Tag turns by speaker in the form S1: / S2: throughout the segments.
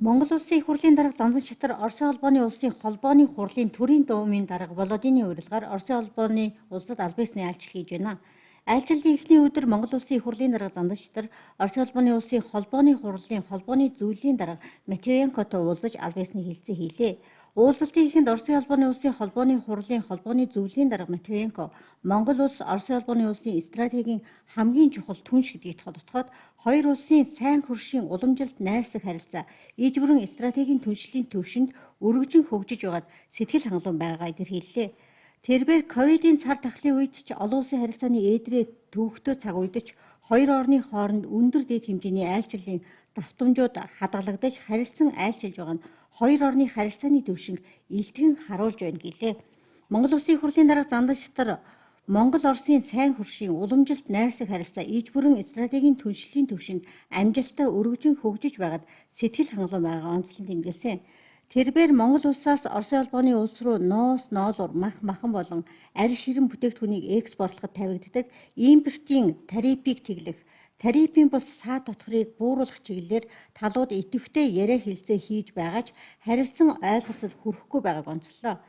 S1: Монгол Улсын Их Хурлын дарга Занзан Шатар Оросын Холбооны Улсын Холбооны Хурлын Төрийн Думын дарга Володины урилгаар Оросын Холбооны улсад албан ёсны айлчлал хийж байна. Айлчлалын эхний өдөр Монгол Улсын Их Хурлын дарга Занзан Шатар Оросын Холбооны Улсын Холбооны Хурлын Холбооны Зөвлөлийн дарга Матвеенкотой уулзаж албан ёсны хэлцээ хийлээ. Уулзалтын эхэнд Оросын Холбооны Улсын Холбооны Хурлын Холбооны Зөвлөлийн дарга Матвеенко Монгол улс Оросын Холбооны Улсын стратегийн хамгийн чухал түнш гэдгийг тодотгоод, хоёр улсын сайн хөршийн уламжилт найрсаг харилцаа иж бүрэн стратегийн түншлэлийн төвшөнд өргөжин хөгжиж байгаад сэтгэл хангалуун байгаагаа илэрхийллээ. Тэрбээр ковидын цар тахлын үед ч олон улсын харилцааны ээдрээ төвөгтэй цаг үед ч хоёр орны хооронд өндөр дээд хэмжээний айлчлалын давтамжууд хадгалагдаж харилцан айлчилж байгаа нь хоёр орны харилцааны түвшинг илтгэн харуулж байна гэлээ. Монгол Улсын Их Хурлын дарга Зандан Шатар Монгол Оросын сайн хөршийн уламжилт найрсаг харилцаа иж бүрэн стратегийн түншлэлийн түвшинд амжилттай өргөжин хөгжиж байгаад сэтгэл хангалуун байгаагаа онцлон тэмдэглэсэн. Тэрбээр Монгол улсаас Оросын Холбооны улс руу ноос, ноолуур, мах, махан болон арь ширэн бүтээгдэхүүнийг экспортлоход тавигддаг импортын тарифыг тэглэх, тарифын бус саад дотхорыг бууруулах чиглэлээр талууд идэвхтэй яриа хэлцээ хийж байгаа ч харилцан ойлголцол хүрэхгүй байгааг онцоллоо.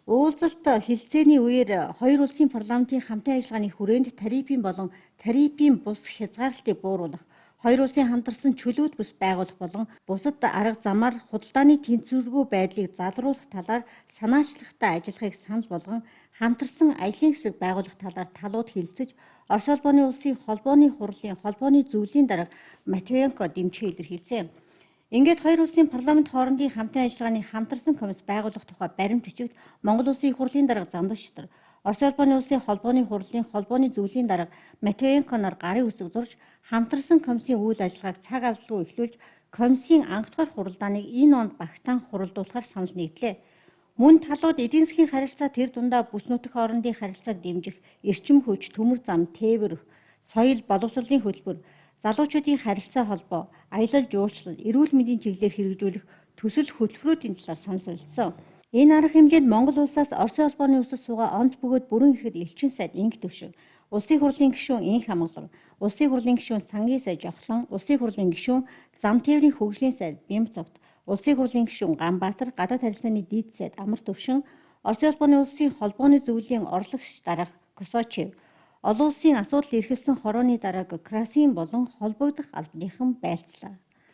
S1: Уулзалт хэлцээний үеэр хоёр улсын парламентын хамтын ажиллагааны хүрээнд тарифын болон тарифын бус хязгаарлалтыг бууруулах, хоёр улсын хамтарсан чөлөөт бүс байгуулах болон бусад арга замаар худалдааны тэнцвэргүй байдлыг залруулах талаар санаачлагтай ажиллахыг санал болгон хамтарсан ажлын хэсэг байгуулах талаар талууд хэлцэж, Орос Холбооны Улсын Холбооны Хурлын Холбооны Зөвлөлийн дарга Матвеенко дэмжихээ илэрхийлсэн. Ингээд хоёр улсын парламент хоорондын хамтын ажиллагааны хамтарсан комисс байгуулах тухай баримт бичигт Монгол Улсын Их Хурлын дарга Зандан Шатар, Оросын Холбооны Улсын Холбооны Хурлын Холбооны Зөвлөлийн дарга Матвеенко нар гарын үсэг зурж, хамтарсан комиссийн үйл ажиллагааг цаг алдалгүй эхлүүлж, комиссийн анхдугаар хуралдааныг энэ онд багтаан хуралдуулахар санал нэгдлээ. Мөн талууд эдийн засгийн харилцаа тэр дундаа бүс нутаг хоорондын харилцааг дэмжих, эрчим хүч, төмөр зам, тээвэр, соёл, боловсролын хөтөлбөр, залуучуудын харилцаа холбоо, аялал жуулчлал, эрүүл мэндийн чиглэлээр хэрэгжүүлэх төсөл хөтөлбөрүүдийн талаар санал солилцсон. Энэ арга хэмжээнд Монгол улсаас Оросын Холбооны улсад суугаа онц бөгөөд бүрэн эрхэд элчин сайд Инх Төвшин, Улсын хурлын гишүүн Инх Амгалан, Улсын хурлын гишүүн Сангийн сайд Жохлон, Улсын хурлын гишүүн Зам тээврийн хөгжлийн сайд Бямцовт, Улсын хурлын гишүүн Ганбаатар, гадаад харилцааны дээд сайд Амар Төвшин, Оросын Холбооны Улсын Холбооны Зөвлөлийн орлогч дарга Косочев, олон улсын асуудал эрхэлсэн хорооны дарга Красин болон холбогдох албаныхан байлцлаа.